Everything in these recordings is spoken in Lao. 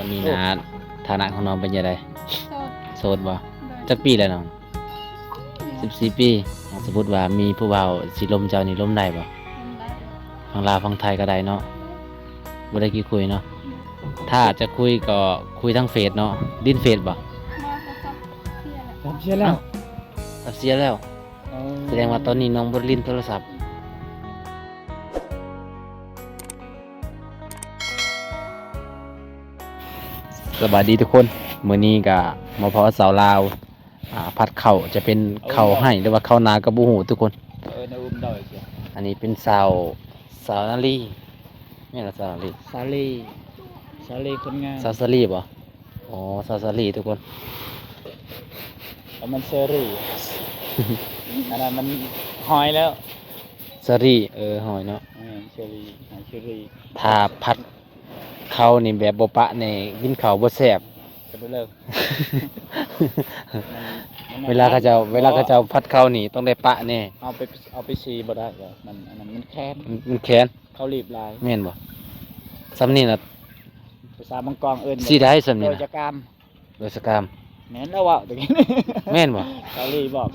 ຕອນນີ້ນະ ຖານະຂອງນ້ອງເປັນຈັ່ງໃດ? ໂສດ. ໂສດບໍ່? ໂດຍ. ຈັກປີແລ້ວນ້ອງ? ສິບສີ່ປີ. ສົມມຸດວ່າມີຜູ້ບ່າວຊິລົມເຈົ້ານີ້ ລົມໄດ້ບໍ່? ລົມໄດ້. ຝັ່ງລາວຝັ່ງໄທກໍໄດ້ເນາະ. ໂດຍ. ບໍ່ໄດ້ຂີ້ຄຸຍເນາະ. ໂດຍ. ຖ້າຈະຄຸຍກໍຄຸຍທາງເຟສເນາະ. ຫຼິ້ນເຟສບໍ່? ບໍ່. ໂທລະສັບເສຍແລ້ວ. ສັບເສຍແລ້ວ? ເອົ້າ ສັບເສຍແລ້ວ. ອໍ ສະແດງວ່າຕອນນີ້ນ້ອງບໍ່ໄດ້ຫຼິ້ນໂທລະສັບ. ສະບາຍດີທຸກຄົນ. ມື້ນີ້ກະມາພໍ້ສາວລາວ ອ່າ ຜັດເຂົ້າ ຈະເປັນເຂົ້າໄຮ່ ເອີ ຫຼືວ່າເຂົ້ານາກໍບໍ່ຮູ້ທຸກຄົນ. ເອີ ນະອຸມດອຍເສຍ. ອັນນີ້ເປັນສາວ ສາວນາລີ. ແມ່ນລະ ສາວນາລີ? ສາລີ ສາລີຄົນງາມ. ສາວສາລີບໍ່? ອໍ ສາວສາລີທຸກຄົນ. ເອົາມັນເຊີຣີ ອັນນັ້ນມັນຫອຍແລ້ວ. ສາລີ ເອີ ຫອຍເນາະ. ແມ່ນ ເຊີຣີ ຫອຍເຊີຣີ. ຖ້າຜັດເຂົ້ານີ້ແບບບໍ່ປະແນ່ ກິນເຂົ້າບໍ່ແຊບ. ເວລາເຂົາເຈົ້າ ເວລາເຂົາເຈົ້າຜັດເຂົ້ານີ້ຕ້ອງໄດ້ປະແນ່. ເອົາໄປ ເອົາໄປສີບໍ່ໄດ້ ມັນ ອັນນັ້ນມັນແຂນ ມັນແຂນ. ເຂົ້າລີບຫຼາຍ. ແມ່ນບໍ່? ສ່ຳນີ້ນະ ພາສາບາງກອງເອີ້ນ ສີໄດ້ສ່ຳນີ້ນະ ໂດຍຈະກາມ. ໂດຍສະກາມ. ແມ່ນແລ້ວເວົ້າຕະກີ້. ແມ່ນບໍ່? ເກົາຫຼີບອກ.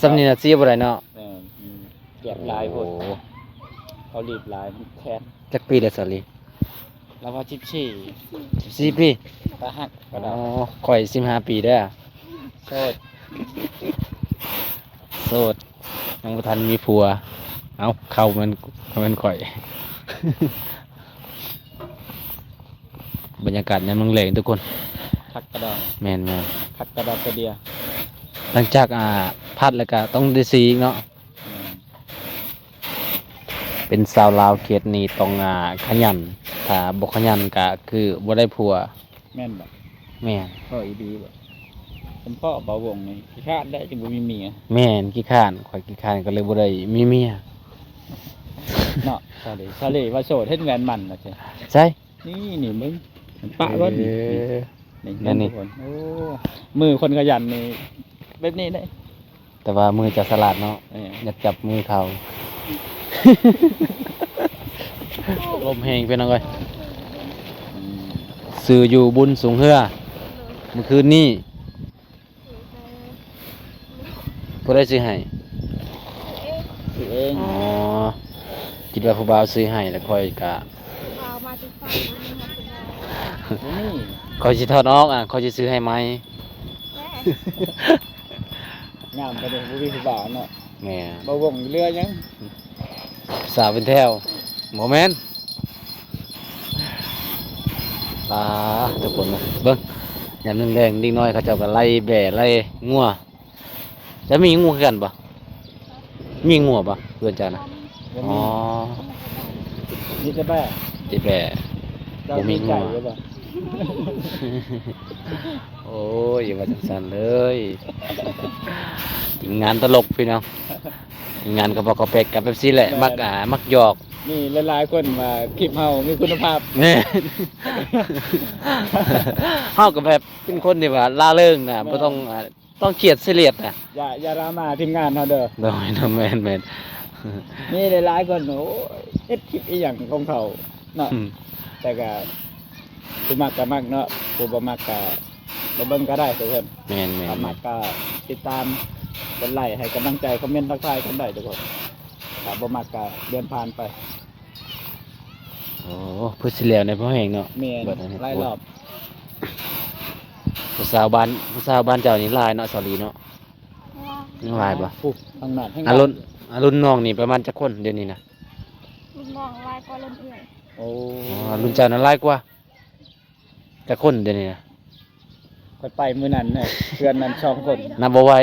ສ່ຳນີ້ນະ ເສຍບໍ່ໄດ້ເນາະ. ເອີ ອືມ ເຈັບຫຼາຍໂພດ. ໂອ້ ເກົາຫຼີບຫຼາຍ ມັນແຂນ. ຈັກປີແລ້ວສາລີ? ລາວວ່າສິບສີ່. ສິບສີ່ປີ? ຕາຮັກ. ອໍ ຂ້ອຍສິບຫ້າປີເດີ້. ໂສດ ໂສດ ຍັງບໍ່ທັນມີຜົວ. ເອົ້າ ເຂົາແມ່ນ ເຂົາແມ່ນຂ້ອຍ. ບັນຍາກາດຍາມແລງໆ ທຸກຄົນ. ຄັກກະດອກ. ແມ່ນໆ. ຄັກກະດອກກະເດຍ. ຫຼັງຈາກ ອ່າ ພັດແລ້ວກະຕ້ອງໄດ້ສີອີກເນາະ. ແມ່ນ. ເປັນສາວລາວເຂດນີ້ຕ້ອງ ອ່າ ຂະຫຍັນ. ຖ້າບໍ່ຂະຫຍັນກະຄືບໍ່ໄດ້ຜົວ. ແມ່ນບໍ່? ແມ່ນ. ພໍອີ່ດີບໍ່? ເປັນເພາະບ່າວວົງນີ້ຂີ້ຄ້ານໄດ໋ ຈຶ່ງບໍ່ມີເມຍ. ແມ່ນ ຂີ້ຄ້ານ. ຂ້ອຍຂີ້ຄ້ານກໍເລີຍບໍ່ໄດ້ມີເມຍເນາະ. ສາລີ ສາລີວ່າໂສດ ເຫັນແມ່ນມັນວ່າຊັ້ນ. ໃສ? ນີ້ ນີ້ເບິ່ງ ປະເບິ່ງ. ເອີ ນີ້ ນີ້ ນີ້ ນີ້ ນີ້ ໂອ້ ມືຄົນຂະຫຍັນນີ້ແບບນີ້ເດ້. ແຕ່ວ່າມືຈະສະຫຼາດເນາະ. ເອີ ຢ່າຈັບມືເຂົາ. ລົມແຮງພີ່ນ້ອງເອີຍ. ອືມ ຊື້ຢູ່ບຸນສູງເຮືອ ໂດຍ ມື້ຄືນນີ້. ຜູ້ໃດຊື້ໃຫ້? ຊື້ເອງ. ອໍ ຄິດວ່າຜູ້ບ່າວຊື້ໃຫ້ ແລ້ວຂ້ອຍກະ ຜູ້ບ່າວມາຕິດຕາມ. ບໍ່ມີ. ຂ້ອຍຊິຖອດອອກ ອ່າ ຂ້ອຍຊິຊື້ໃຫ້ໃໝ່. ແມ່ ງາມປານນີ້ ບໍ່ມີຜູ້ບ່າວເນາະ. ແມ່ນ. ບໍ່ວົງເຫຼືອຫຍັງ? ສາວເປັນແຖວ. ບໍ່ແມ່ນ. ປາ ທຸກຄົນເບິ່ງ ຍາມແລງໆ ເດັກນ້ອຍເຂົາເຈົ້າກໍໄລ່ແບ້ໄລ່ງົວ. ເຈົ້າມີງົວຄືກັນບໍ່? ມີງົວບໍ່ເຮືອນເຈົ້ານະ? ບໍ່ມີ. ອໍ ມີແຕ່ແບ້. ແຕ່ແບ້. ເຈົ້າມີໄກ່ຢູ່ບໍ່? ບໍ່ມີງົວ. ໂອ້ຍ ຢ່າວ່າຈັ່ງຊັ້ນເລີຍ. ທີມງານຕະຫຼົກພີ່ນ້ອງ. ທີມງານກະປອກກະແປກກັນແບບຊີ້ແຫຼະ. ແມ່ນ. ມັກ ອ່າ ມັກຫຍອກ. ມີຫຼາຍໆຄົນວ່າຄລິບເຮົາມີຄຸນນະພາບ. ແມ່ນ. ເຮົາກໍແບບເປັນຄົນທີ່ວ່າລ່າເລີງນະ. ແມ່ນ. ບໍ່ຕ້ອງ ອ່າ ຕ້ອງຄຽດຊີຣຽສນະ. ຢ່າ ຢ່າດຣາມາທີມງານເຮົາເດີ. ໂດຍ ໂດຍ ແມ່ນໆ. ມີຫຼາຍໆຄົນ ໂອ້ຍ ເຮັດຄລິບອີ່ຫຍັງຂອງເຂົາເນາະ. ອືມ ແຕ່ກະຜູ້ມັກກະມັກເນາະ ຜູ້ບໍ່ມັກກະບໍ່ເບິ່ງກະໄດ້ທຸກຄົນ. ແມ່ນໆ. ຖ້າມັກກະຕິດຕາມ ກົດໄລ້ໃຫ້ກຳລັງໃຈ ຄອມເມັນທັກທາຍກັນໄດ້ທຸກຄົນ. ຖ້າບໍ່ມັກກະເລື່ອນຜ່ານໄປ. ໂອ້ ເພິ່ນຊິແລ້ວໃນພໍແຮງເນາະ. ແມ່ນ ບັດນີ້ ຫຼາຍຮອບ. ຜູ້ສາວບ້ານ ຜູ້ສາວບ້ານເຈົ້ານີ້ຫຼາຍເນາະ ສາວລີເນາະ. ຍັງຫຼາຍບໍ່? ຜູ້ ທາງນັ້ນແຮງຫຼາຍ. ອາລຸນ ອາລຸນນ້ອງນີ້ປະມານຈັກຄົນດຽວນີ້ນະ? ລຸນນ້ອງຫຼາຍກວ່າລຸນເອື້ອຍ. ໂອ້ ລຸນເຈົ້ານັ້ນຫຼາຍກວ່າ. ຈັກຄົນດຽວນີ້ນະ? ຂ້ອຍໄປມື້ນັ້ນນະ ເພື່ອນນັ້ນສອງຄົນ. ນັບບໍ່ໄຫວ.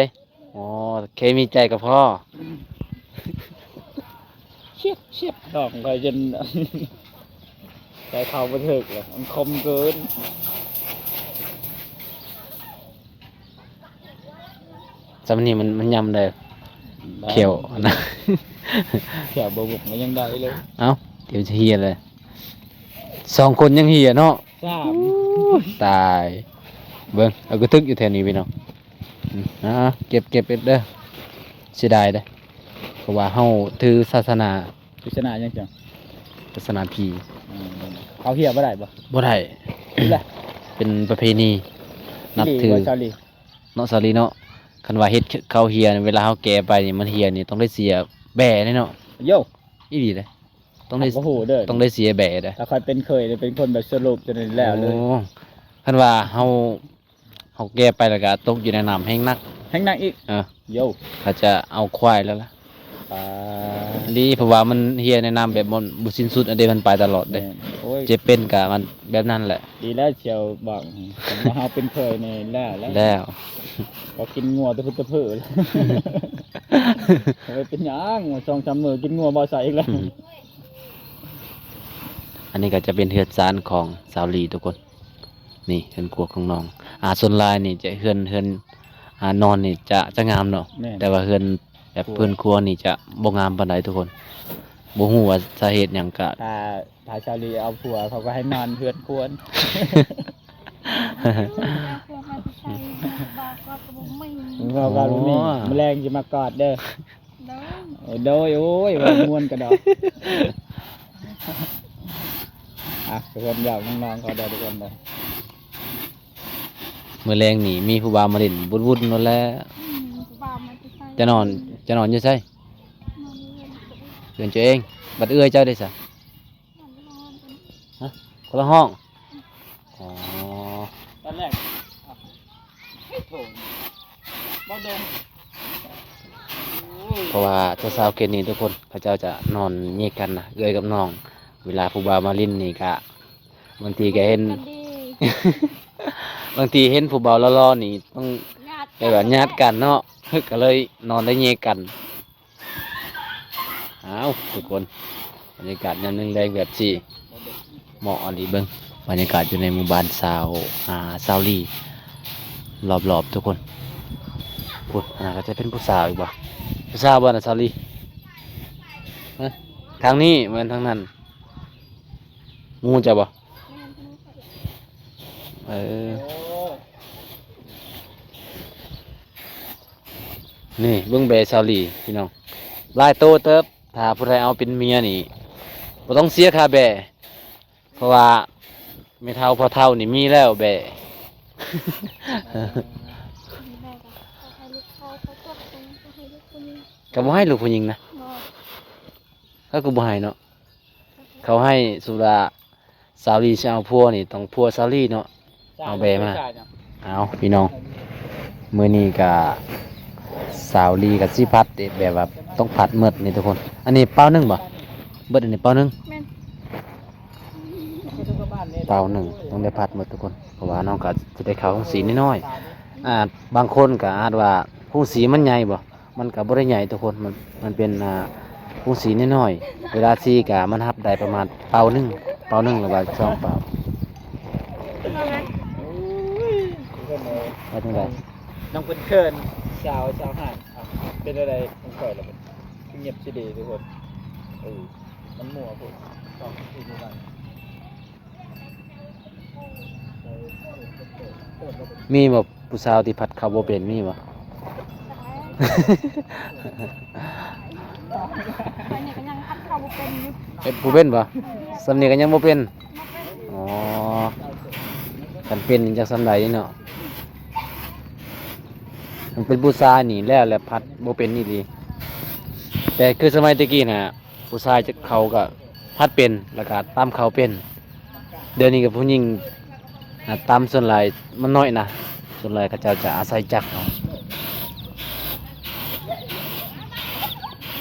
ອໍ ແຄ່ມີໃຈກໍພໍ. ຊຽບ ຊຽບ ນ້ອງຂ້ອຍຈົນໃຈເຂົ້າບໍ່ຖືກແລ້ວ ມັນຄົມເກີນ. ສ່ຳນີ້ມັນ ມັນຍຳໄດ້. ໄດ້. ແຂ້ວນະ ແຂ້ວບໍ່ບຸກມັນຍັງໄດ້ເລີຍ. ເອົ້າ ດຽວຊິເຮຍເລີຍ. ສອງຄົນຍັງເຮຍເນາະ. ສາມ. ຕາຍ. ເບິ່ງ ເອົາກະຕຶກຢູ່ແຖວນີ້ພີ່ນ້ອງ. ອືມ ເອົາ ເກັບ ເກັບເອົດເດີ. ເສຍດາຍເດ້ ເພາະວ່າເຮົາຖືສາສະໜາ. ສາສະໜາຫຍັງເຈົ້າ? ສາສະໜາຜີ. ອືມ ເຂົາເຮຍບໍ່ໄດ້ບໍ່? ບໍ່ໄດ້. ເປັນປະເພນີ ນັບຖື ອີ່ຫຼີບໍ່ຊາວລີ? ເນາະ ສາວລີເນາະ. ຄັນວ່າເຮັດເຂົາເຮຍ ເວລາເຮົາແກ່ໄປນີ້ ມັນເຮຍນີ້ ຕ້ອງໄດ້ເສຍແບ້ເດ້ເນາະ. ໂຢ ອີ່ຫຼີເດ້. ຕ້ອງໄດ້ ບໍ່ຮູ້ເດີ ຕ້ອງໄດ້ເສຍແບ້ເດ້. ຖ້າຂ້ອຍເປັນເຂີຍເປັນຄົນແບບສະຫຼຸບ ຈະໄດ້ແລ້ວເລີຍ. ໂອ້ ຄັນວ່າເຮົາ ເຮົາແກ່ໄປແລ້ວກໍຕົກຢູ່ໃນນ້ຳແຮງໜັກ ແຮງໜັກອີກ. ເອີ ໂຢ ເຂົາຈະເອົາຄວາຍແລ້ວລະ. ອ່າ ດີ ເພາະວ່າມັນເຮຍໃນນ້ຳແບບບໍ່ ບໍ່ສິ້ນສຸດ ອັນເດ ມັນໄປຕະຫຼອດເດ້. ແມ່ນ ໂອ້ຍ ເຈັບເປັນກໍມັນແບບນັ້ນແຫຼະ. ດີແລ້ວ ສ່ຽວບອກ ຄັນວ່າເຮົາເປັນເຂີຍນີ້ແລ້ວ ແລ້ວ ແລ້ວ ກໍກິນງົວຕະພຶດຕະເພີ. ເອີ ເປັນຫຍັງ ສອງສາມມື້ກິນງົວບໍ່ໃສ່ອີກແລ້ວ. ອືມ ອັນນີ້ກໍຈະເປັນເຮືອນຊານຂອງສາວລີທຸກຄົນ. ນີ້ເຮືອນຄົວຂອງນ້ອງ. ອ່າ ສ່ວນຫຼາຍນີ້ຈະເຮືອນ ເຮືອນ ອ່າ ນອນນີ້ຈະ ຈະງາມເນາະ. ແມ່ນ ແຕ່ວ່າເຮືອນແບບເຮືອນຄົວນີ້ຈະບໍ່ງາມປານໃດທຸກຄົນ. ບໍ່ຮູ້ວ່າສາເຫດຫຍັງກະ ຖ້າ ຖ້າສາວລີເອົາຜົວ ເຂົາກໍໃຫ້ນອນເຮືອນຄົວ. ເອົາຜົວມາແຕ່ໃສ ບ່າວກອດກໍບໍ່ມີ ບ່າວກອດບໍ່ມີ. ໂອ້ ມື້ແລງຊິມາກອດເດີ. ໂດຍ ໂດຍ ໂອ້ຍ ເວົ້າມ່ວນກະດອກ. ອ່ະ ທຸກຄົນ ຢອກນ້ອງໆເຂົາໄດ້ທຸກຄົນເດີ. ມື້ແລງນີ້ມີຜູ້ບ່າວມາຫຼິ້ນວຸ້ນໆໂລດແຫຼະ. ອືມ ຜູ້ບ່າວມາແຕ່ໃສ? ຈະນອນ ຈະນອນຢູ່ໃສ? ນອນຢູ່ເຮືອນຕົວເອງ. ເຮືອນຕົວເອງ. ບັດເອື້ອຍເຈົ້າເດຊະ? ນອນຢູ່ຫ້ອງ. ຮະ? ຄົນລະຫ້ອງ? ອໍ ຕອນແລກ ເອີ ໂທ ບໍ່ດົງ ເພາະວ່າສາວໆເຂດນີ້ທຸກຄົນ ເຂົາເຈົ້າຈະນອນແຍກກັນນະ ເອື້ອຍກັບນ້ອງ. ເວລາຜູ້ບ່າວມາຫຼິ້ນນີ້ກະ ບາງທີກະເຫັນ ກັນດີ ບາງທີເຫັນຜູ້ບ່າວຫຼໍ່ໆນີ້ຕ້ອງ ຍາດກັນ ແບບວ່າຍາດກັນເນາະ ກະເລີຍນອນໄດ້ແຍກກັນ. ອ້າວ ທຸກຄົນ ບັນຍາກາດຍາມແລງໆແບບນີ້ ເໝາະອີ່ຫຼີເບິ່ງ ບັນຍາກາດຢູ່ໃນໝູ່ບ້ານຊາວ ອ່າ ຊາວລີ ລອບໆທຸກຄົນ. ພຸ້ນ ອັນນັ້ນກໍຈະເປັນຜູ້ສາວອີກບໍ່? ຜູ້ສາວບໍ່ນະ ຊາວລີ? ຮະ? ທາງນີ້ ແມ່ນທາງນັ້ນ ໝູ່ເຈົ້າບໍ່? ເອີ ນີ້ເບິ່ງແບ້ຊາວລີພີ່ນ້ອງ ຫຼາຍໂຕເຕີບ. ຖ້າຜູ້ໃດເອົາເປັນເມຍນີ້ ບໍ່ຕ້ອງເສຍຄ່າແບ້ ເພາະວ່າແມ່ເຖົ້າພໍ່ເຖົ້ານີ້ມີແລ້ວແບ້. ກໍບໍ່ໃຫ້ລູກຜູ້ຍິງນະ. ເຂົາກໍບໍ່ໃຫ້ເນາະ. ເຂົາໃຫ້ ສົມມຸດວ່າ ສາວລີຊິເອົາຜົວນີ້ ຕ້ອງຜົວສາວລີເນາະ ເອົາແບ້ມາ. ເອົາ ພີ່ນ້ອງ ມື້ນີ້ກະສາວລີກະຊິຜັດເດ ແບບວ່າຕ້ອງຜັດໝົດນີ້ທຸກຄົນ. ອັນນີ້ເປົາໜຶ່ງບໍ່? ເບິດອັນນີ້ເປົາໜຶ່ງ. ແມ່ນ ເປົາໜຶ່ງຕ້ອງໄດ້ຜັດໝົດທຸກຄົນ ເພາະວ່ານ້ອງກະຊິໄດ້ເຂົ້າໂຮງສີນ້ອຍໆ. ອາດ ບາງຄົນກະອາດວ່າໂຮງສີມັນໃຫຍ່ບໍ່? ມັນກະບໍ່ໄດ້ໃຫຍ່ທຸກຄົນ ມັນ ມັນເປັນ ອ່າ ໂຮງສີນ້ອຍໆ ເວລາສີກະມັນຮັບໄດ້ປະມານເປົາໜຶ່ງ ເປົາໜຶ່ງ ຫຼືວ່າສອງເປົາ. ວ່າຈັ່ງໃດ? ນ້ອງເພິ່ນເຂີນ ສາວ ສາວຫ້າງ ເປັນແນວໃດຂອງຂ້ອຍລະ ຄືງຽບຊິດີທຸກຄົນ. ເອີ ມັນມົວໂພດ ສອງທີ່ນີ້ມັນ ມີບໍ່ ຜູ້ສາວທີ່ຜັດເຂົ້າບໍ່ເປັນ ມີບໍ່? ຂ້ອຍນີ້ກໍຍັງຜັດເຂົ້າບໍ່ເປັນຢູ່. ເຮັດບໍ່ເປັນບໍ່? ສ່ຳນີ້ກໍຍັງບໍ່ເປັນ. ບໍ່ເປັນ. ອໍ ຄັນເປັນຈັກສ່ຳໃດເນາະ. ມັນເປັນຜູ້ຊາຍນີ້ແລ້ວ ແລ້ວຜັດບໍ່ເປັນອີ່ຫຼີ. ແຕ່ຄືສະໄໝແຕ່ກີ້ນະ ຜູ້ຊາຍເຂົາກໍຜັດເປັນ ແລ້ວກໍຕຳເຂົ້າເປັນ. ດຽວນີ້ກໍຜູ້ຍິງ ອາ ຕຳສ່ວນຫຼາຍມັນໜ້ອຍນະ ສ່ວນຫຼາຍເຂົາເຈົ້າຈະອາໄສຈັກເອົາ.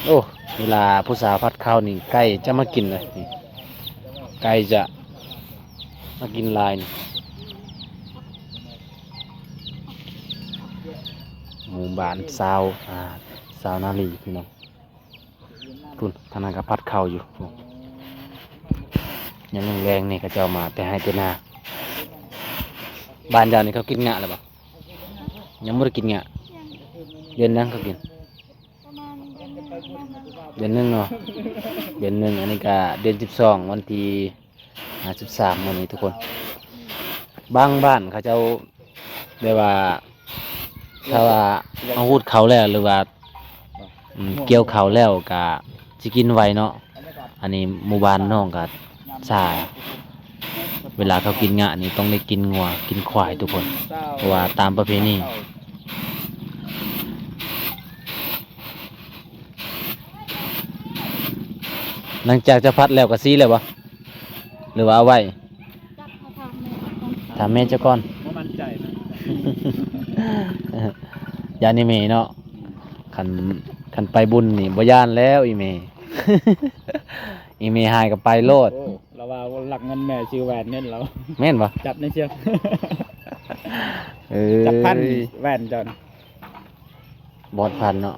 ໂອ້ ເວລາຜູ້ສາວຜັດເຂົ້ານີ້ ໄກ່ຈະມາກິນເລີຍ ນີ້ ໄກ່ຈະມາກິນຫຼາຍນີ້. ໝູ່ບ້ານຊາວ ອາ ຊາວນາລີພີ່ນ້ອງ. ພຸ້ນ ທາງນັ້ນກໍຜັດເຂົ້າຢູ່. ຍາມແລງໆນີ້ເຂົາເຈົ້າມາແຕ່ໄຮ່ແຕ່ນາ. ບ້ານເຈົ້ານີ້ເຂົາກິນຫຍ້າແລ້ວບໍ່? ຍັງບໍ່ໄດ້ກິນຫຍ້າ. ເດືອນຫຍັງເຂົາກິນ? ປະມານເດືອນໜຶ່ງ ເດືອນໜຶ່ງເນາະ. ເດືອນໜຶ່ງ ອັນນີ້ກໍເດືອນສິບສອງ ວັນທີ ຫ້າ ສິບສາມ ມື້ນີ້ທຸກຄົນ. ບາງບ້ານເຂົາເຈົ້າ ແບບວ່າ ຖ້າວ່າເຮົາຫູດເຂົ້າແລ້ວ ຫຼືວ່າ ອືມ ກ່ຽວເຂົ້າແລ້ວກະຊິກິນໄວເນາະ. ອັນນີ້ໝູ່ບ້ານນ້ອງກໍຊາ ເວລາເຂົາກິນຫຍ້ານີ້ຕ້ອງໄດ້ກິນງົວກິນຄວາຍທຸກຄົນ ເພາະວ່າຕາມປະເພນີ. ຫຼັງຈາກຈະຜັດແລ້ວກໍສີແລ້ວບໍ່ ຫຼືວ່າເອົາໄວ້? ຈັບເອົາຖາມແມ່ກ່ອນ ຖາມແມ່ເຈົ້າກ່ອນ ບໍ່ໝັ້ນໃຈນະ. ຢ້ານອີ່ແມ່ເນາະ ຄັນ ຄັນໄປບຸນນີ້ບໍ່ຢ້ານແລ້ວອີ່ແມ່ ອີ່ແມ່ຫາຍກໍໄປໂລດ. ໂອ້ ລາວວ່າລັກເງິນແມ່ຊື້ແຫວນເງິນລາວ ແມ່ນບໍ່? ຈັບໃນເຊືອກ ເອີ ຈັກພັນແຫວນເຈົ້ານະ? ບໍ່ຮອດພັນເນາະ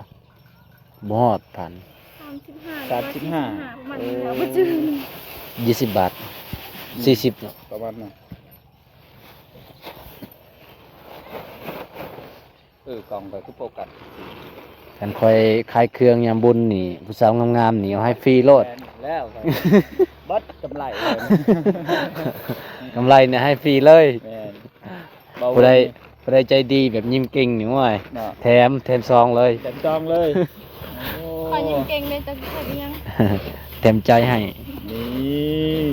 ບໍ່ຮອດພັນ ສາມສິບຫ້າ ສາມສິບຫ້າ ປະມານນີ້ແຫຼະ ບໍ່ຈື່ ຍີ່ສິບບາດ ສີ່ສິບ ປະມານນັ້ນ. ເອີ ກ້ອງຂ້ອຍຄືໂຟກັສ ຄັນຂ້ອຍຂາຍເຄື່ອງຍາມບຸນນີ້ ຜູ້ສາວງາມໆນີ້ເອົາໃຫ້ຟຣີໂລດ ແລ້ວ ເບິດກຳໄລເລີຍ ກຳໄລນີ້ໃຫ້ຟຣີເລີຍ. ແມ່ນ ຜູ້ໃດ ຜູ້ໃດໃຈດີແບບຍິ້ມເກັ່ງນີ້ ໂອ້ຍ ເນາະ ແຖມ ແຖມຊອງເລີຍ ແຖມຊອງເລີຍ. ໂອ້ ຂ້ອຍຍິ້ມເກັ່ງເດ້ ຈັກຊິເຮັດອີ່ຫຍັງ ແຖມໃຈໃຫ້ ນີ້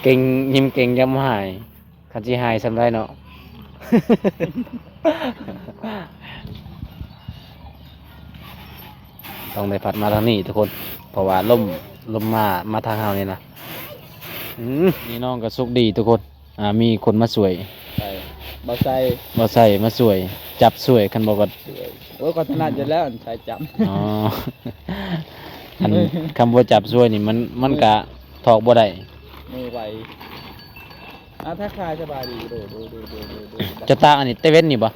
ເກັ່ງ ຍິ້ມເກັ່ງຢ່າມາຫາຍ ຄັນຊິຫາຍສ່ຳໃດເນາະ. ຕ້ອງໄດ້ພັດມາທາງນີ້ທຸກຄົນ ເພາະວ່າລົມ ລົມມາ ມາທາງເຮົານີ້ນະ. ອືມ ນີ້ນ້ອງກໍໂຊກດີທຸກຄົນ ອ່າ ມີຄົນມາຊ່ວຍ ໃຊ່ ບ່າວໄຊ ບ່າວໄຊມາຊ່ວຍ ຈັບຊ່ວຍ ຄັນບໍ່ກໍ ໂອ້ຍ ຂ້ອຍຖະໜັດຢູ່ແລ້ວ ສາຍຈັບ. ອໍ ຄັນ ຄັນບໍ່ຈັບຊ່ວຍນີ້ ມັນ ມັນກະຖອກບໍ່ໄດ້ ມືໄວ. ອ່າ ທັກທາຍສະບາຍດີ ໂດຍ ໂດຍ ເຈົ້າຕາກອັນນີ້ແຕ່ເວັນນີ້ບໍ່?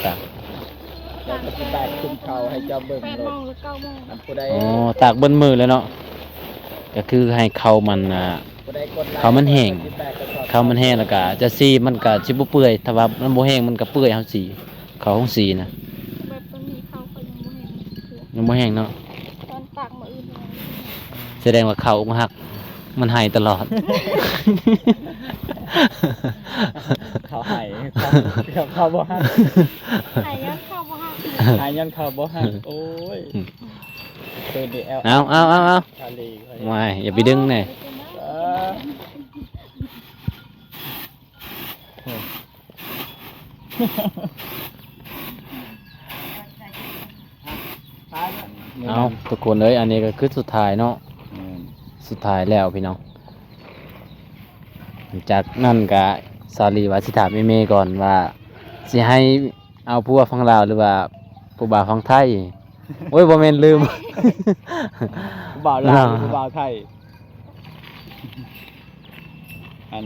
ຕາກ ແລ້ວກໍຊິຕາກຂຶ້ນເຂົ້າໃຫ້ເຈົ້າເບິ່ງ ແປດໂມງ ໂລດ ຫຼື ເກົ້າໂມງ ອັນຜູ້ໃດ ອໍ ຕາກເບິດມື້ເລີຍເນາະ ກໍຄືໃຫ້ເຂົ້າມັນ ອ່າ ຜູ້ໃດກົດໄລ ເຂົ້າມັນແຫ້ງ ກໍຊິແຕກກະສອບ ເຂົ້າມັນແຫ້ງ ແລ້ວກໍຈະສີມັນກໍຊິບໍ່ເປື່ອຍ ຖ້າວ່າມັນບໍ່ແຫ້ງມັນກໍເປື່ອຍ ເຮົາສີ ເຂົ້າໂຮງສີນະ. ແບບຕອນນີ້ເຂົ້າກໍຍັງບໍ່ແຫ້ງເທື່ອ ຍັງບໍ່ແຫ້ງເນາະ ຕອນຕາກມື້ອື່ນ ສະແດງວ່າເຂົ້າອົກຫັກ ມັນໄຫ້ຕະຫຼອດ ເຂົ້າໄຫ້ ເຂົ້າ ເຂົ້າບໍ່ຮັກ ໄຫ້ຍ້ອນເຂົ້າບໍ່ຮັກ ໄຫ້ຍ້ອນເຂົ້າບໍ່ຮັກ. ໂອ້ຍ ຄືນນີ້ແອວ ເອົາ ເອົາ ເອົາ ເອົາ ທະເລ ວ້າຍ ຢ່າໄປດຶງແນ່ ເອີ. ເອົາ ທຸກຄົນເອີຍ ອັນນີ້ກໍຄືສຸດທ້າຍເນາະ ແມ່ນ ສຸດທ້າຍແລ້ວພີ່ນ້ອງ. ຫຼັງຈາກນັ້ນກະສາວລີວ່າຊິຖາມອີ່ແມ່ກ່ອນວ່າ ຊິໃຫ້ເອົາຜົວຝັ່ງລາວ ຫຼືວ່າຜູ້ບ່າວຝັ່ງໄທ? ໂອ້ຍ ບໍ່ແມ່ນ ລືມ ຜູ້ບ່າວລາວ ເນາະ ຫຼືຜູ້ບ່າວໄທ? ອັນ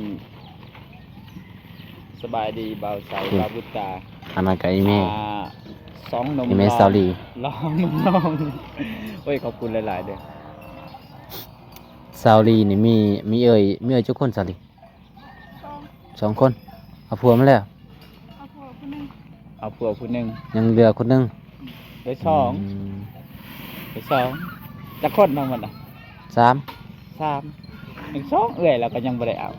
ສະບາຍດີບ່າວໄຊ ອືມ ບ່າວບຸດຕາ ອັນນັ້ນກໍອີ່ແມ່ ອ່າ ສອງໜຸ່ມ ອີ່ແມ່ ຫຼໍ່ ສາວລີ ຫຼໍ່ໜຸ່ມນ້ອງ. ໂອ້ຍ ຂອບຄຸນຫຼາຍໆເດີ້. ສາວລີນີ້ມີ ມີເອື້ອຍ ມີເອື້ອຍຈັກຄົນສາວລີ? ສອງ ສອງຄົນ ເອົາຜົວມາແລ້ວ? ເອົາຜົວຜູ້ໜຶ່ງ ເອົາຜົວຜູ້ໜຶ່ງ ຍັງເຫຼືອຄົນໜຶ່ງ ໄດ້ສອງ ອືມ ໄດ້ສອງ. ຈັກຄົນທັງໝົດນະ? ສາມ ສາມ ຍັງສອງ ເອື້ອຍລາວກໍຍັງບໍ່ໄດ້ເອົາ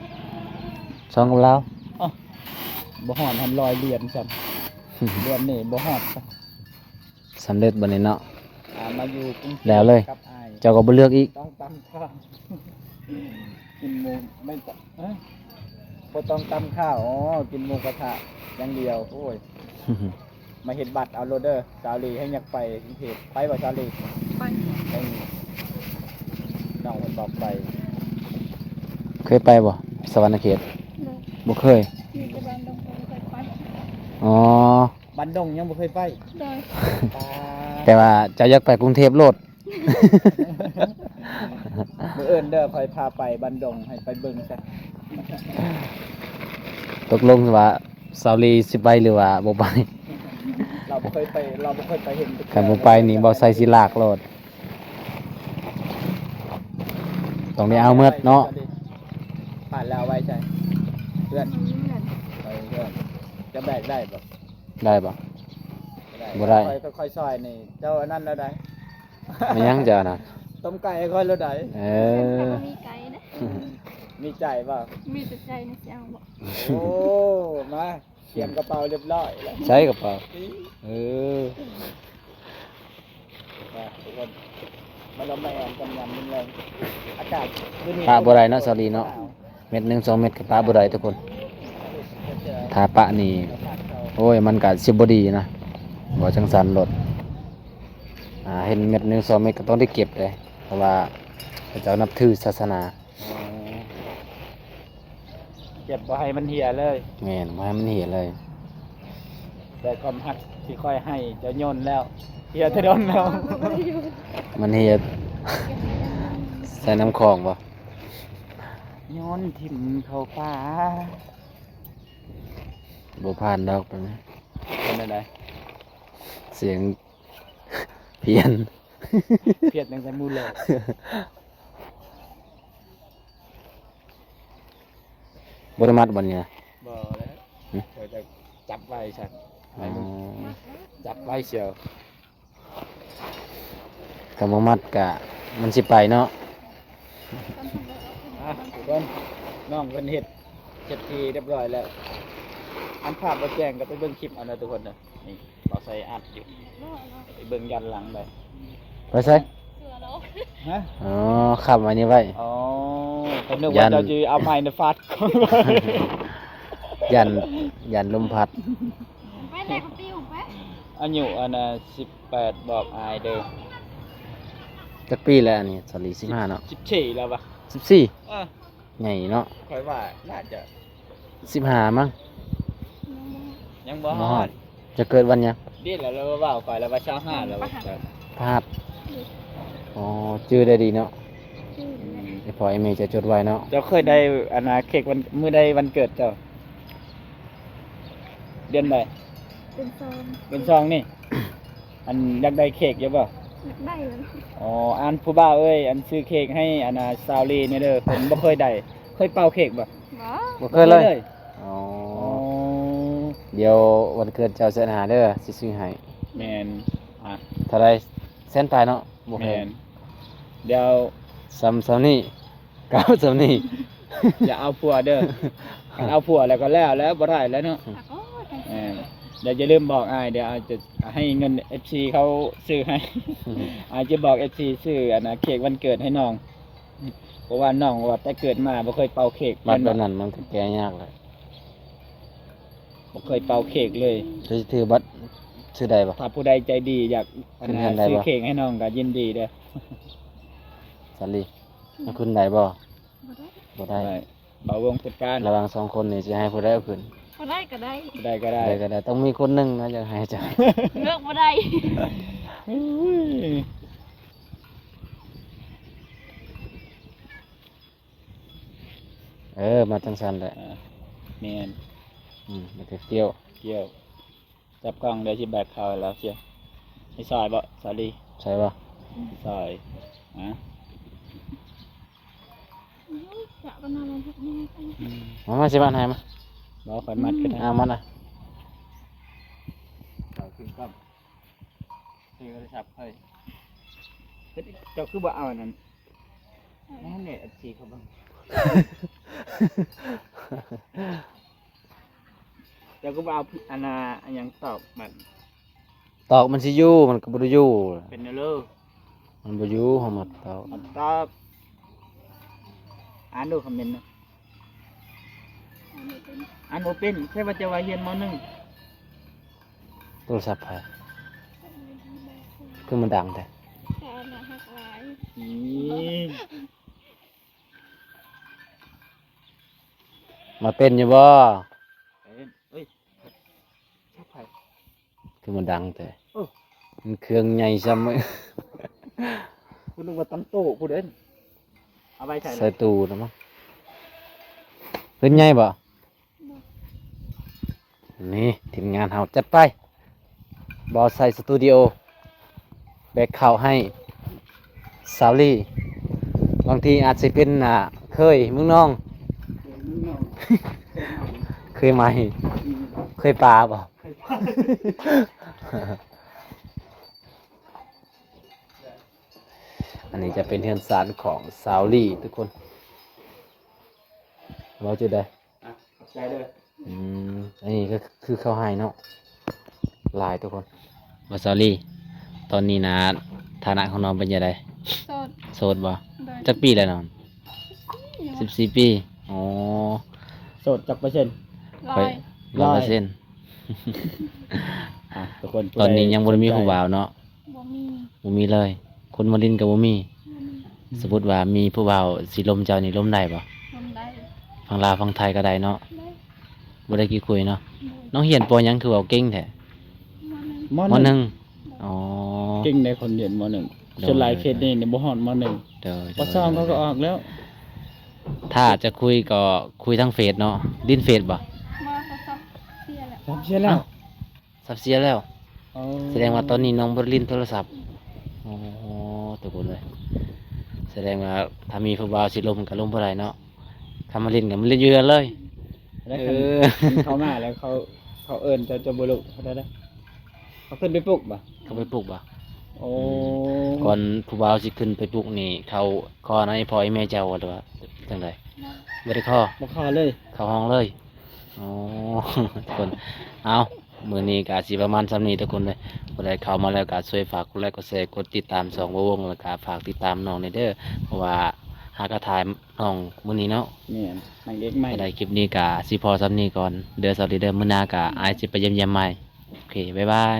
ສອງກັບລາວ. ອໍ ບໍ່ຮອດຫັ້ນ ຮ້ອຍເດືອນຊ້ຳ ເດືອນນີ້ບໍ່ຮອດຊ້ຳ. ສຳເລັດບັດນີ້ເນາະ ອ່າ ມາຢູ່ກຸງເທບ ແລ້ວເລີຍ ກັບອ້າຍ ເຈົ້າກໍບໍ່ເລືອກອີກ ຕ້ອງຕຳຂ້າວ ກິນໝູ ແມ່ນຕະ ເອີ ບໍ່ຕ້ອງຕຳຂ້າວ ອໍ ກິນໝູກະທະຢ່າງດຽວ. ໂອ້ຍ ມາເຮັດບັດເອົາໂລດເດີ ສາວລີ ໃຫ້ຢາກໄປກຸງເທບ ໄປບໍ່ສາວລີ? ໄປ ໃຫ້ນ້ອງເພິ່ນບອກໄປ. ເຄີຍໄປບໍ່ ສະຫວັນນະເຂດ? ບໍ່ ບໍ່ເຄີຍ ມີແຕ່ບ້ານດົງ ບໍ່ເຄີຍໄປ. ອໍ ບ້ານດົງຍັງບໍ່ເຄີຍໄປ. ໂດຍ ປາດ ແຕ່ວ່າເຈົ້າຢາກໄປກຸງເທບໂລດ. ມື້ອື່ນເດີ ຂ້ອຍພາໄປບ້ານດົງ ໃຫ້ໄປເບິ່ງຊະ. ຕົກລົງວ່າສາວລີຊິໄປ ຫຼືວ່າບໍ່ໄປ? ລາວບໍ່ເຄີຍໄປ ລາວບໍ່ເຄີຍໄປເຫັນ. ຄັນບໍ່ໄປນີ້ ບໍ່ໃສ່ຊິລາກໂລດ. ຕ້ອງໄດ້ເອົາໝົດເນາະ. ປາດແລ້ວເອົາໄວ້ໃສ? ເພື່ອນ ໄປເພື່ອນ. ຈະແບກໄດ້ບໍ່? ໄດ້ບໍ່? ບໍ່ໄດ້ ບໍ່ໄດ້. ຄ່ອຍ ຄ່ອຍ ຄ່ອຍຊ່ອຍນີ້ ເຈົ້າອັນນັ້ນແລ້ວໃດ໋. ແມ່ນຫຍັງເຈົ້ານະ? ຕົ້ມໄກ່ໃຫ້ຂ້ອຍແລ້ວໃດ໋. ເອີ ບໍ່ມີໄກ່ເດ້. ມີໃຈບໍ່? ມີແຕ່ໃຈນີ້ຊິເອົາບໍ່? ໂອ້ ມາ ຕຽມກະເປົາຮຽບຮ້ອຍແລ້ວ. ໃສ່ກະເປົາ. ເອີ. ມາລົມມາແອນກັນຍາມແລງໆ ອາກາດຄືນນີ້ ປະບໍ່ໄດ້ເນາະ ສາວລີເນາະ ເມັດໜຶ່ງສອງເມັດກໍປະບໍ່ໄດ້ທຸກຄົນ ຖ້າປະນີ້ ໂອ້ຍ ມັນກໍຊິບໍ່ດີນະ ເວົ້າຈັ່ງຊັ້ນໂລດ ອ່າ ເຫັນເມັດໜຶ່ງສອງເມັດກໍຕ້ອງໄດ້ເກັບເດ້ ເພາະວ່າເຂົາເຈົ້ານັບຖືສາສະໜາ. ອໍ ເກັບບໍ່ໃຫ້ມັນເຫຍເລີຍ. ແມ່ນ ບໍ່ໃຫ້ມັນເຫຍເລີຍ. ແຕ່ຄວາມຮັກທີ່ຂ້ອຍໃຫ້ເຈົ້າໂຍນແລ້ວ ເຫຍແຕ່ດົນແລ້ວ. ມັນເຫຍໃສ່ນ້ຳຂອງບໍ່? ໂຍນຖິ້ມເຂົ້າປ່າ. ບໍ່ຜ່ານດອກ ເປັນແນວໃດ? ສຽງພຽນ ພຽນຈັ່ງໃສ່ໝູ່ເລີຍ. ບໍ່ໄດ້ມັດບໍ່ນີ້ນະ? ບໍ່ແລ້ວ. ຫຶ? ຂ້ອຍຈະຈັບໄວ້ຊັ້ນ. ອໍ ໃຫ້ມັນຈັບໄວ້ຊຽວ. ຄັນບໍ່ມັດກະມັນຊິໄປເນາະ. ອ່ະ ທຸກຄົນ ນ້ອງເພິ່ນເຮັດ ເຮັດທີ່ຮຽບຮ້ອຍແລ້ວ. ອັນພາບບໍ່ແຈ້ງກໍໄປເບິ່ງຄລິບເອົາເດີທຸກຄົນເດີ. ນີ້ ບໍ່ໃສ່ອັດຢູ່ ໄປເບິ່ງຍ້ອນຫຼັງໄດ້. ໄປໃສ? ຮະ? ອໍ ຄ້ຳໄວ້ນີ້ໄວ້. ອໍ ຂ້ອຍນຶກວ່າເຈົ້າຊິເອົາໄມ້ນະຟາດ. ຢ້ານ ຢ້ານລົມພັດ. ໄປແລ້ວກໍປິວໄປ. ອາຍຸອັນນ່າ ສິບແປດ ບອກອ້າຍເດີ. ຈັກປີແລ້ວອັນນີ້? ສາວລີ ສິບຫ້າເນາະ. ສິບສີ່ແລ້ວວະ? ສິບສີ່? ເອີ. ໃຫຍ່ເນາະ. ຂ້ອຍວ່າໜ້າຈະສິບຫ້າມັ້ງ. ຍັງບໍ່ຮອດ. ຈະເກີດວັນຫຍັງ? ນີ້ແຫຼະ ລາວເວົ້າຂ້ອຍລະວ່າຊາວຫ້າແລ້ວ. ພະຫັດ. ອໍ ຈື່ໄດ້ດີເນາະ. ອືມ ໄອ້ພໍ່ໄອ້ແມ່ຈະຈົດໄວ້ເນາະ. ເຈົ້າເຄີຍໄດ້ອັນນ່າ ເຄັກວັນ ມື້ໃດວັນເກີດເຈົ້າ? ເດືອນໃດ? ເດືອນສອງ. ເດືອນສອງນີ້ ອັນຢາກໄດ້ເຄັກຢູ່ບໍ່? ຢາກໄດ້. ອໍ ອັນຜູ້ບ່າວເອີຍ ອັນຊື້ເຄັກໃຫ້ອັນນ່າ ສາວລີແດ່ເດີ ເພິ່ນບໍ່ເຄີຍໄດ້. ເຄີຍເປົ່າເຄັກບໍ່? ບໍ່ ບໍ່ເຄີຍເລີຍ. ອໍ ອໍ ດຽວວັນເກີດເຈົ້າແສນຫ້າເດີ ຊິຊື້ໃຫ້. ແມ່ນ. ອ່ະ ເທົ່າໃດ? ແສນປາຍເນາະ. ບໍ່ແພງ. ແມ່ນ. ດຽວ ສ່ຳ ສ່ຳນີ້ ກໍເອົາສ່ຳນີ້. ຢ່າເອົາຜົວເດີ. ຄັນເອົາຜົວແລ້ວກໍແລ້ວ ແລ້ວບໍ່ໄດ້ແລ້ວເນາະ. ແມ່ນ. ດຽວຢ່າລືມບອກອ້າຍ ດຽວອ້າຍຈະໃຫ້ເງິນເອັຟຊີເຂົາຊື້ໃຫ້. ອ້າຍຈະບອກເອັຟຊີຊື້ອັນນ່າ ເຄັກວັນເກີດໃຫ້ນ້ອງ. ເພາະວ່ານ້ອງວ່າແຕ່ເກີດມາບໍ່ເຄີຍເປົ່າເຄັກ. ບັດແບບນັ້ນມັນກໍແກ້ຍາກແຫຼະ. ບໍ່ເຄີຍເປົ່າເຄັກເລີຍ. ຈະຖືບັດ ຖືໄດ້ບໍ່? ຖ້າຜູ້ໃດໃຈດີຢາກອັນນ່າ ຊື້ເຄັກໃຫ້ນ້ອງກໍຍິນດີເດີ. ສາລີ ມັນຂຶ້ນໄດ້ບໍ່? ບໍ່ໄດ້. ບໍ່ໄດ້. ບ່າວວົງຈັດການ. ລະຫວ່າງສອງຄົນນີ້ຊິໃຫ້ຜູ້ໃດເອົາຂຶ້ນ? ຜູ້ໃດກໍໄດ້. ຜູ້ໃດກໍໄດ້. ຜູ້ໃດກໍໄດ້. ຕ້ອງມີຄົນໜຶ່ງນະ ຢາກໃຫ້ເຈົ້າ. ເລືອກບໍ່ໄດ້. ໂອ້ຍ ເອີ ມາຈັ່ງຊັ້ນແຫຼະ. ເອີ ແມ່ນ. ອືມ ແລ້ວກໍກ້ຽວ ກ້ຽວ. ຈັບກ້ອງ ດຽວຊິແບກເຂົ້າໃຫ້ລາວເສຍ. ໃຫ້ຊ່ອຍບໍ່ ສາລີ? ຊ່ອຍບໍ່? ຊ່ອຍ. ຮະ? ມາ ມາ ຊິມາໃຫ້ມາ. ບໍ່ ຂ້ອຍມັດກໍໄດ້. ເອົາມັດນະ. ເອົາຂຶ້ນກ້ອງ. ຖືໂທລະສັບຂ້ອຍ. ເຈົ້າຄືບໍ່ເອົາອັນນັ້ນ? ນັ້ນແຫຼະ ເອັຟຊີເຂົາເບິ່ງ. ເຈົ້າຄືບໍ່ເອົາອັນນ່າ ອັນຫຍັງຕອກບັດ? ຕອກມັນຊິຢູ່ ມັນກໍບໍ່ໄດ້ຢູ່. ເປັນແນວເລີ? ມັນບໍ່ຢູ່ ເຮົາມາຕອກ. ຕອກ. ອ່ານດູຄອມເມັນນະ. ອ່ານບໍ່ເປັນ. ໃຊ່ວ່າເຈົ້າວ່າຮຽນ ມໍໜຶ່ງ? ໂທລະສັບໃຜ? ຄືມັນດັງແທ້? ແຕ່ອັນນ່າຮັກຫຼາຍ. ອີ ມາເປັນຢູ່ບໍ່? ເປັນ. ເອີຍ ສັບໃຜ? ຄືມັນດັງແທ້? ເອີ ມັນເຄື່ອງໃຫຍ່ຊ້ຳ. ກູນຶກວ່າຕັ້ງໂຕະພຸ້ນເດ້. ເອົາໄວ້ໃສ? ໃສ່ຕູ້ນະມັ້ງ. ເຮືອນໃຫຍ່ບໍ່? ນີ້ທີມງານເຮົາຈັດໄປ ບໍ່ໃສ່ສະຕູດິໂອ ແບກເຂົ້າໃຫ້ສາວລີ. ບາງທີອາດຊິເປັນ ອ່າ ເຄີຍເມືອງນອງ ເຄີຍໃໝ່ ເຄີຍປ່າບໍ່? ອັນນີ້ຈະເປັນເຮືອນຊານຂອງສາວລີທຸກຄົນ. ເວົ້າຈຸດໃດ? ອ່ະ ຂອບໃຈເດີ. ອືມ ອັນນີ້ກໍຄືເຂົ້າໄຮ່ເນາະ ຫຼາຍທຸກຄົນ. ວ່າສາວລີ ຕອນນີ້ນະ ໄຖ ຖານະຂອງນ້ອງເປັນຈັ່ງໃດ? ໂສດ ໂສດບໍ່? ໂດຍ ຈັກປີແລ້ວນ້ອງ? ສິບສີ່ ສິບສີ່ປີ. ອໍ ໂສດຈັກເປີເຊັນ? ຮ້ອຍ ຮ້ອຍເປີເຊັນ. ອ່ະ ທຸກຄົນ ຕອນນີ້ຍັງບໍ່ໄດ້ມີຜູ້ບ່າວເນາະ? ບໍ່ມີ ບໍ່ມີເລີຍ. ຄົນມາຫຼິ້ນກໍບໍ່ມີ. ບໍ່ມີ. ສົມມຸດວ່າມີຜູ້ບ່າວຊິລົມເຈົ້ານີ້ ລົມໄດ້ບໍ່? ລົມໄດ້. ຝັ່ງລາວຝັ່ງໄທກໍໄດ້ເນາະ? ໄດ້. ບໍ່ໄດ້ຂີ້ຄຸຍເນາະ? ໂດຍ. ນ້ອງຮຽນ ປໍ ຫຍັງ ຄືເວົ້າເກັ່ງແທ້? ມໍ ມໍໜຶ່ງ. ອໍ ເກັ່ງໄດ໋ ຄົນຮຽນ ມໍໜຶ່ງ. ໂດຍ. ສ່ວນຫຼາຍເຂດນີ້ ໂດຍ ບໍ່ຮອດ ມໍໜຶ່ງ. ໂດຍ ໂດຍ. ປ.ສອງ ເຂົາກໍອອກແລ້ວ. ຖ້າຈະຄຸຍກໍຄຸຍທາງເຟສເນາະ? ຫຼິ້ນເຟສບໍ່? ບໍ່ ໂທລະສັບເສຍແລ້ວ. ສັບເສຍແລ້ວ? ເອົ້າ ສັບເສຍແລ້ວ. ອໍ ສະແດງວ່າຕອນນີ້ນ້ອງບໍ່ໄດ້ຫຼິ້ນໂທລະສັບ. ໂອ້ ທຸກຄົນເອີຍ ສະແດງວ່າຖ້າມີຜູ້ບ່າວຊິລົມກໍລົມບໍ່ໄດ້ເນາະ? ຄັນມາຫຼິ້ນກໍມາຫຼິ້ນຢູ່ເຮືອນເລີຍ. ແລ້ວ ເອີ ຄັນ ຄັນເຂົ້າມາແລ້ວເຂົາ ເຂົາເອີ້ນເຈົ້າ ເຈົ້າບໍ່ລຸກ ເຂົາໄດ້ ເຂົາຂຶ້ນໄປປຸກບໍ່? ເຂົາໄປປຸກບໍ່? ໂອ້ ອືມ ກ່ອນຜູ້ບ່າວຊິຂຶ້ນໄປປຸກນີ້ ເຂົາຂໍນຳອີ່ພໍ່ອີ່ແມ່ເຈົ້າ ຫຼືວ່າຈັ່ງໃດ? ບໍ່ໄດ້ຂໍ. ບໍ່ຂໍເລີຍ. ເຂົ້າຫ້ອງເລີຍ. ອໍ ທຸກຄົນ ເອົາ ມື້ນີ້ກໍຊິປະມານສ່ຳນີ້ທຸກຄົນເດີ. ຜູ້ໃດເຂົ້າມາແລ້ວກໍຊ່ວຍຝາກກົດໄລກົດແຊ ກົດຕິດຕາມຊ່ອງບໍ່ວົງ ແລ້ວກໍຝາກຕິດຕາມນ້ອງແດ່ເດີ ເພາະວ່າຫາກໍຖ່າຍນ້ອງມື້ນີ້ເນາະ. ແມ່ນ ນາງເອກໃໝ່. ໄດ້ ຄລິບນີ້ກໍຊິພໍສ່ຳນີ້ກ່ອນເດີ ສາວລີເດີ. ມື້ໜ້າກໍ ອືມ ອ້າຍຊິໄປຢ້ຽມຢາມໃໝ່. ໂອເຄ ບາຍບາຍ.